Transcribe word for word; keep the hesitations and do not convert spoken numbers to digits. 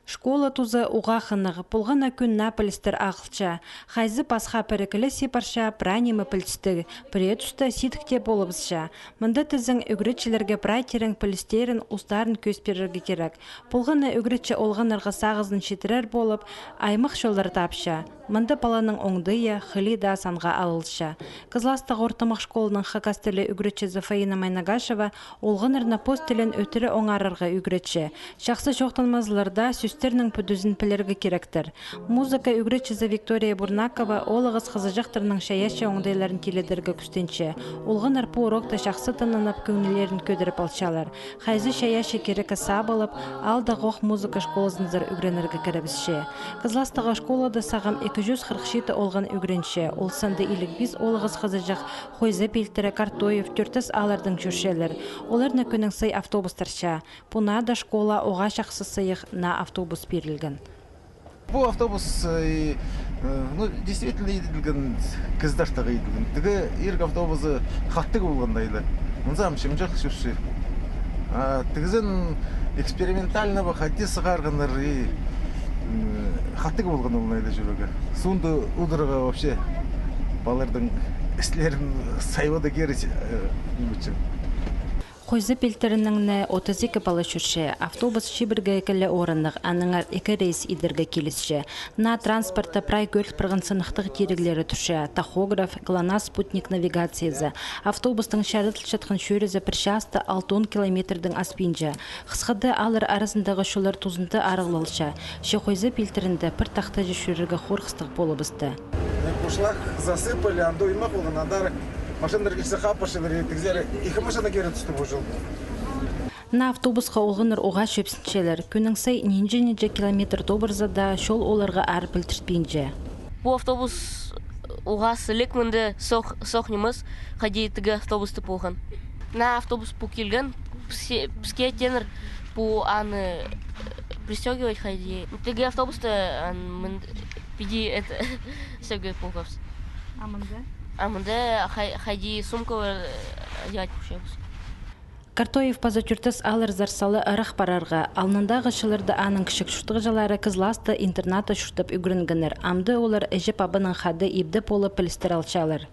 Школа тузы уғаа хынығ, полған на кӱн наа пілістер ағылча. Хайзы пасха пірігіле сибірче, прай ниме пілдістіг, пірее туста сидік тее полыбысча. Мында тізең, ӱгретчілерге прай тирең пілістерін, устарын кӧзіт пирерге кирек. Полған на ӱгретчі олғаннарға сағызын читірер полып, аймах чоллар тапча. Мында паланың оңдайы, хыли даа санға алылча. Кызластағы ортымах школаның хакас тілі ӱгретчізі Фаина Майнагашева олғаннарны пос тілін ӧтіре оңарарға ӱгретче. Чахсы чоохтанмазылар даа, сӧстернің пӱдізін пілерге киректер. Музыка ӱгретчізі Виктория Бурнакова оолағас хызыҷахтарның чайаачы оңдайларын тилідерге кӱстенче. Олғаннар пу урокта чахсы тынанып, кӧңнілерін кӧдіріп алчалар. Хайзы чайаачы кирекке сабылып, аалдағох музыка школазынзар ӱгренерге кірібісче. Кызластағы школада сағам ікі чӱс хырых читі олған ӱгренче. Ол санда илиг пис оолағас хызыҷах, Хойза Пилтірі, Картоев, Тӧртас ааллардаң чӧрчелер. Оларны кӧнің сай автобус тарча. Пу наада школа уғаа чахсы сыйых наа автобус пирілген. Пу автобус, э, и, э, ну, действительно иділген, кізі тартарға иділген. Тігі иргі автобузы хатығ полған даа ла. Мынзам чымҷах чӧрче. А тігізін экспериментального хайди сығарғаннар и, м, хатығ полған ол найда чӧрерге. Суунда удурарға вообще палаларның істерін сайбада кирі, э, ниме итчең. Хойза Пилтірінең не отыс ікі пала чӧрче. Автобус чибіргі киле орыннығ, аннаңар ікі рейс идерге килісче. Наа транспортта прай кӧріл парған сынахтығ тиріглері турча: тахограф, ГЛОНАСС спутник навигациязы. Автобустың чарыдылчатхан чӧрізі пір часта алтон километрдең аспинча. Хысхада ааллар аразындағы чоллар тузында арығлалча. Че Хойза Пилтірінде пір тахтаҷа чӧрерге хорғыстығ полыбысты. Кушлах засыпали, анда оймах полған, андар машиналар килзе хаппасчалар, тігізер, ікі машина кире тӱсті пу чол. Наа автобусха олғаннар уғаа чӧпсінчелер. Кӧнің сай нинҷе-нинҷе километр тобырза даа, чол оларға аар пілдіртпинче. Пу автобус уғаа сіліг, мында сох, сох нимес, хайди тігі автобуста полған. Наа автобус пу килген, піске, піске тееннер пу аны, э, пристёгивать хайди. Тігі автобуста ан мында, піди это, пристёгивать полғабыс. А мында? А мында хай-, хайди сумкалар, э, одевать полчабыс. Картоев паза Тӧртас аалларзар сала ырах парарға. Алнындағы чылларда аның кічіг чуртағҷылары Кызласта интернатта чуртап ӱгренгеннер. Амды олар іҷе-пабаның хада ибде полып пілістер алчалар.